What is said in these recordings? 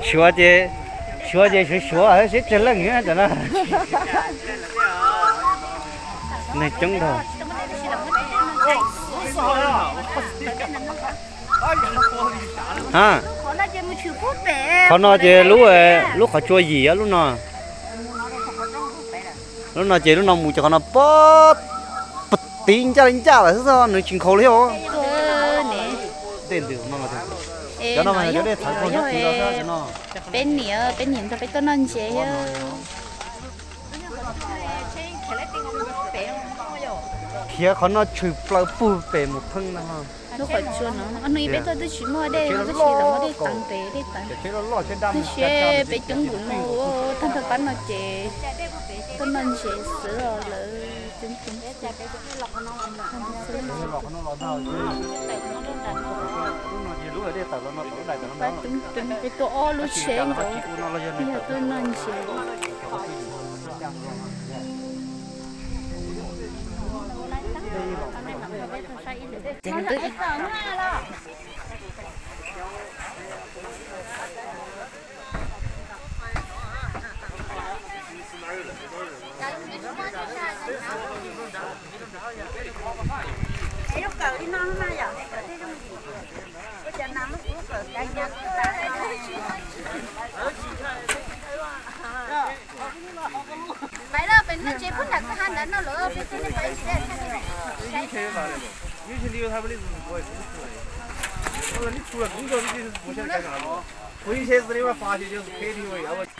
Suav ces, suav ces suav suav seb tsawg leej tam no. Neeg coob dhau. Ha, qhov no ces lub, lub qhov tsua yim lub no. Lub no ces lub no mus ces qhov no pob, tiv ncaj li ncaj lawm xwb, nws tsis nkhaus li os. Tej ntws no, cov no mas cov dej thawv pog ntsuab tiv los xwb cov no. Peb niam, peb niam nrog peb tuaj noj ntses. Khiav qhov no tshwm plaws pug pem mus pheej no. Lub qhov tsua no, ob hnub ib peb tuaj twb tsis muaj dej no, tab sis los muaj dej tawv pem, dej tawv. Tab sis peb coob npaum no, tag nrho pab no ces tuaj noj ntses xwb os, lawv coob coob xwb. Pab coob coob, peb tuaj ob lub tsheb nkaus, yog tuaj noj ntses.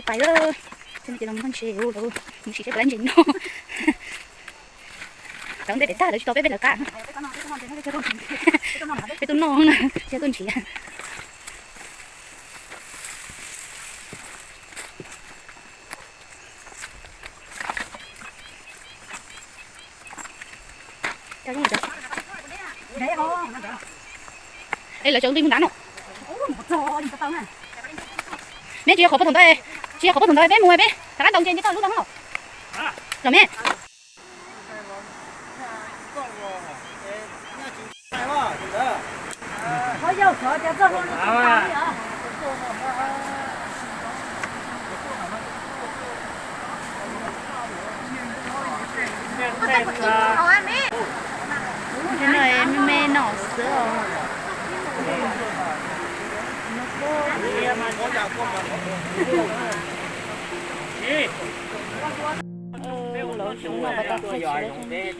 Pais lawm, ces no ces los mus noj ntses, mus sim seb puas lab ntses no. Tau nte pem tag lawv tsis tau peb, peb lawv qab. Peb tuaj noj na, tsis tuaj nrhiav. Es lawv tseem nqis mus nrad no. Neb tsis yog qhov pab thaum ntawd, tsis yog qhov pab thaum ntawd peb mus peb rov qab ntaus ntses nce toj lub no los me. Cov no me me no xwb os. Lov sub no pas tau tag tsis lov. Peb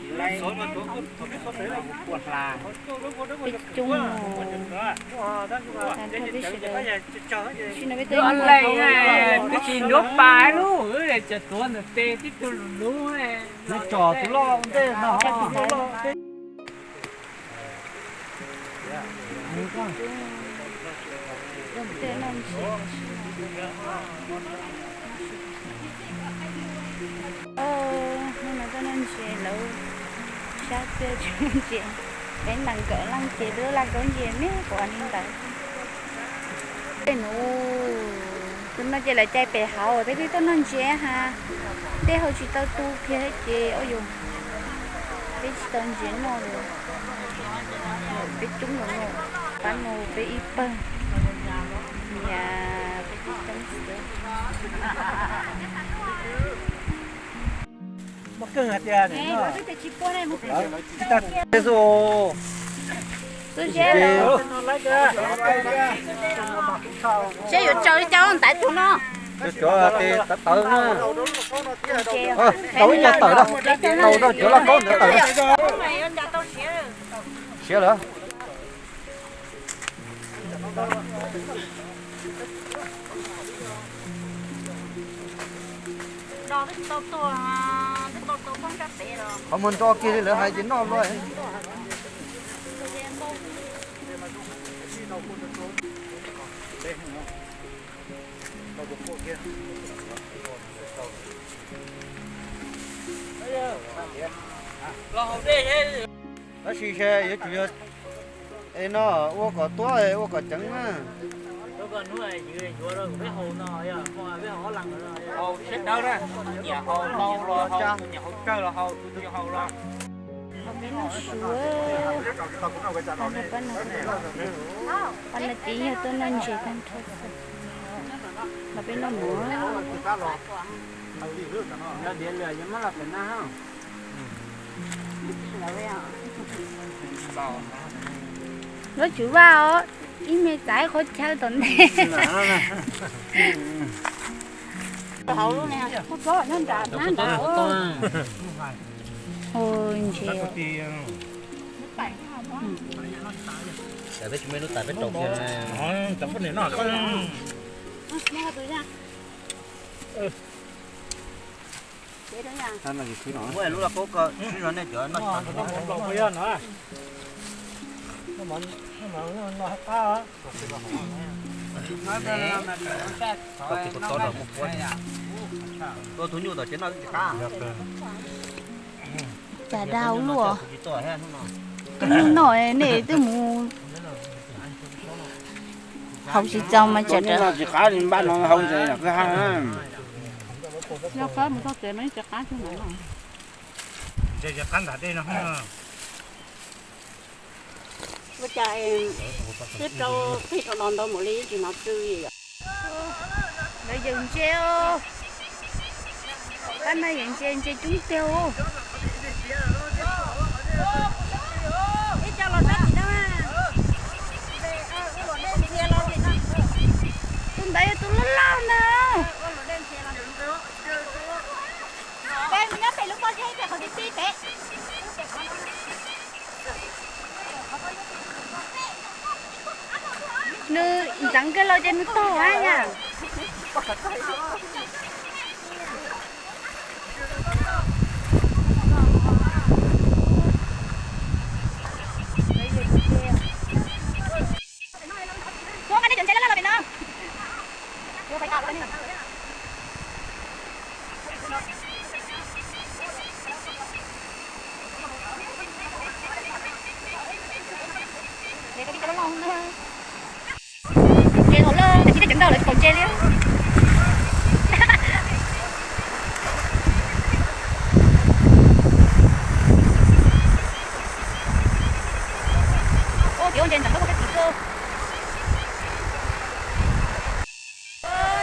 coob, tag tib si lawm. Tib si no peb twb twb tsis nruab pas lub, cov tuav ntawm tes tib tug lus lub. Nws tsom tus loj ntej no. Hnub no tuaj noj ntses lawv sab txia tsis muaj ntses, peb ntas nkawm leej ces twb laj kaub ntses me quav li ntawd. Tej nuv, tus no ces lawv cais pem hauv peb twb tuaj noj ntses ha, tej hau tsis tau tu kiag ces ua yus, peb tsis tau ntses noj li. Peb coob los no, pab no peb ib pawg, niam peb coob xwb. Seb yuav tsaws li cas ntaiv tus no. Tawv tawv na. Tau ib co tawm na. Tau rau cov laj kaub ntawd tawm na. Siav lawm. Qhov muag nro kiag li lawv hais ces noj luaj. Tab sis yuav tsum yog es no ua kom tuab ua kom ceev na. Peb noj su, pab no, pab no ces yog tuaj noj ntses tag nrho xwb. Los peb noj mov. Yog diav lwm yog muab los pem na. Lub tswv vaj os, ib me txav ib qhov chaw tom ntej. Ntse. Tua tus nyuj tom tsev noj tsis qab. Cas dag ua luaj. Tus nyuj noj nej twb mus haus tsis txaus mas tsam noj tsis qab li npaj no haus ntses kwj ha. Yog qab mus txog tsev mas tsis qab tsis qab ntag dej no. Ua cas twb rau txij rau no ntau mus li tsis hnov tsw li. Lawv yawm ntses os. Pab no yawm ntses, ntses coob tiag os. Tus ntawd yog tus loj loj ntag. Nws ntxeev kiag los ces nws tog hab yam. Muab nqa nej cov ntses loj loj los pem no. Ntses thaum loj, tab sis tej cov ntau lawv tsis tau ntses li. Ua ntses ntxeev koj ua sab tid xwb.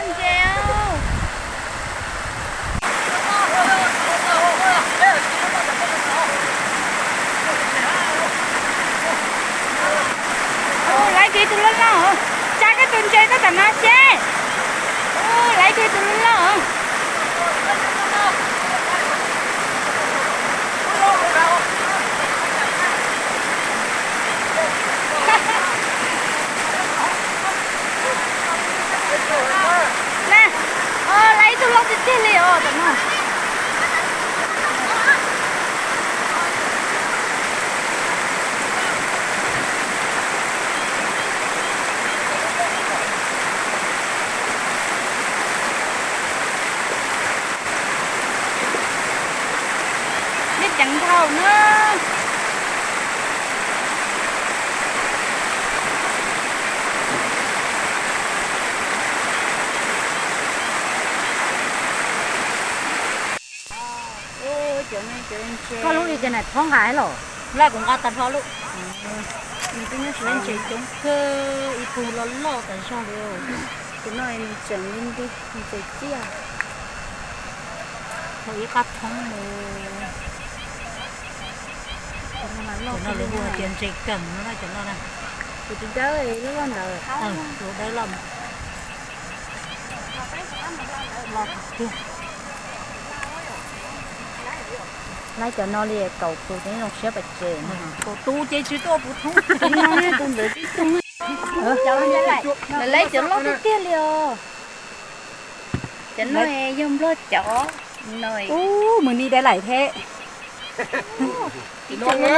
Ntses. Laiv kiag tus loj loj, tsa koj tus ntses tuaj tom no seb. Laiv kiag tus loj loj. Na, laiv ib tug loj tiag tiag li os tam no. Dej ceev dhau na. Koj lub li cas na, thob nqa los? Laj kuv nqa tag nrho lub. Nws twb nyob tsis lab ntses coob kawg, ib pug loj loj tas zog li. Tus no nws tseem li nti, nws tseem ciaj. Thaum ib qab thoob mus. Cov no lawv hu tias ntses keem no na, cov no na. Tus dawb loj loj ntawd. Tus dawb loj. Loj tiag. Laiv cov no li kaum tus ces zoo siab pes tsawg. Kaum tus ces tsis tuaj puv thoob. Tus no tus ntawd tib tug. Lawv laiv cov loj tiag tiag li os. Cov no yog nplog cov no. Ub, mus ni dai laim thiab. Tim kuj lawm dawb.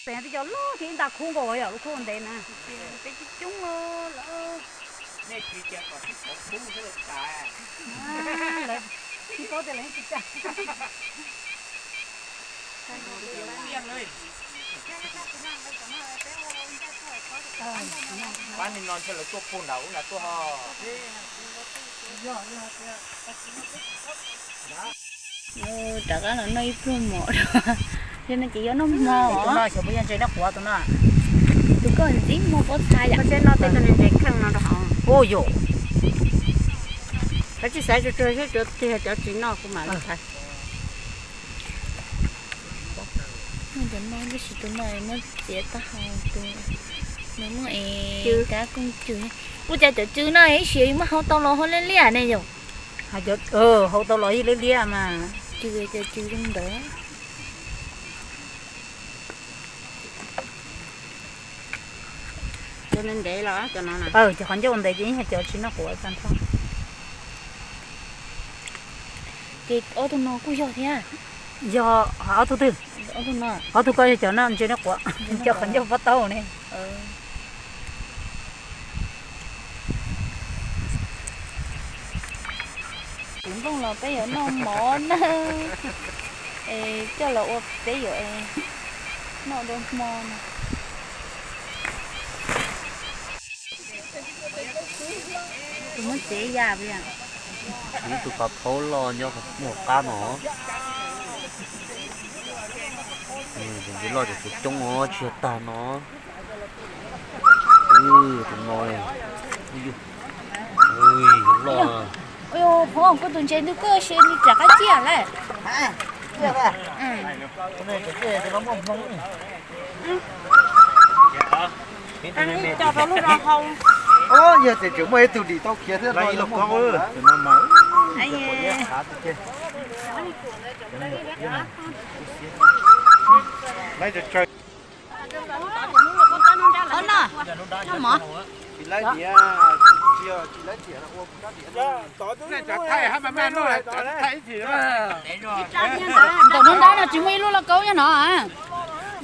Pem tej cov loj thiab ib nta khub nkaus yom, lub khub ntev na. Peb coob coob lawm. Pab no ntshe lawv tuaj puag nram ub nram tuaj ho. Rov qab los noj ib pluag mov dua. Yog no ces yuav noj hmo. Tus no xyov puas yog ntses noj quav tus no. Tus koj ntxim muag pob txha yom. Koj saib noj tej tug ntses kheej no rau hauv. Ua yom. Koj tsis xaiv tsuag tsuag saib cov twg cov tsis noj kuv mam li thaiv. Muaj cov no tab sis tus no muab txiav taub hau tus no muaj es kab kooj cws. Ua cas cov cws no ib sim muab hau tau los hau liab liab ne yom? Hau tau los ib liab liab mas. Cws cov cws zoo ntawd. Cov ntev los cov no na. Cov qhov ncauj ntev ces yog cov tsis noj quav tag nrho. Ces ob tug no kuj yog thiab. Yog ob tug twg? Ob tug koj yog cov no ntses noj quav, cov qhov ncauj pob taub ne. Kuv nplooj los peb yuav noj mov na, es coj los ua peb yuav noj dua hmo no. Tus muab tsev ya. Ib tug kav phaub loj nyob muaj qab no. Tus ntses loj ces kuv coob os, tsis yog tag no. Tus no loj. Ua yog koj tus ntses ntug koj si nws rov qab ciaj lawm. Yog tseem muaj ib tug dim tau khiav thiab. Ntaus nruab nrab no tsis muaj ib lub lauj kaub nyob no.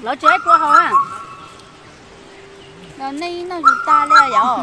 Lawv tsis ib kua hau. Nej noj tsis tag li yom.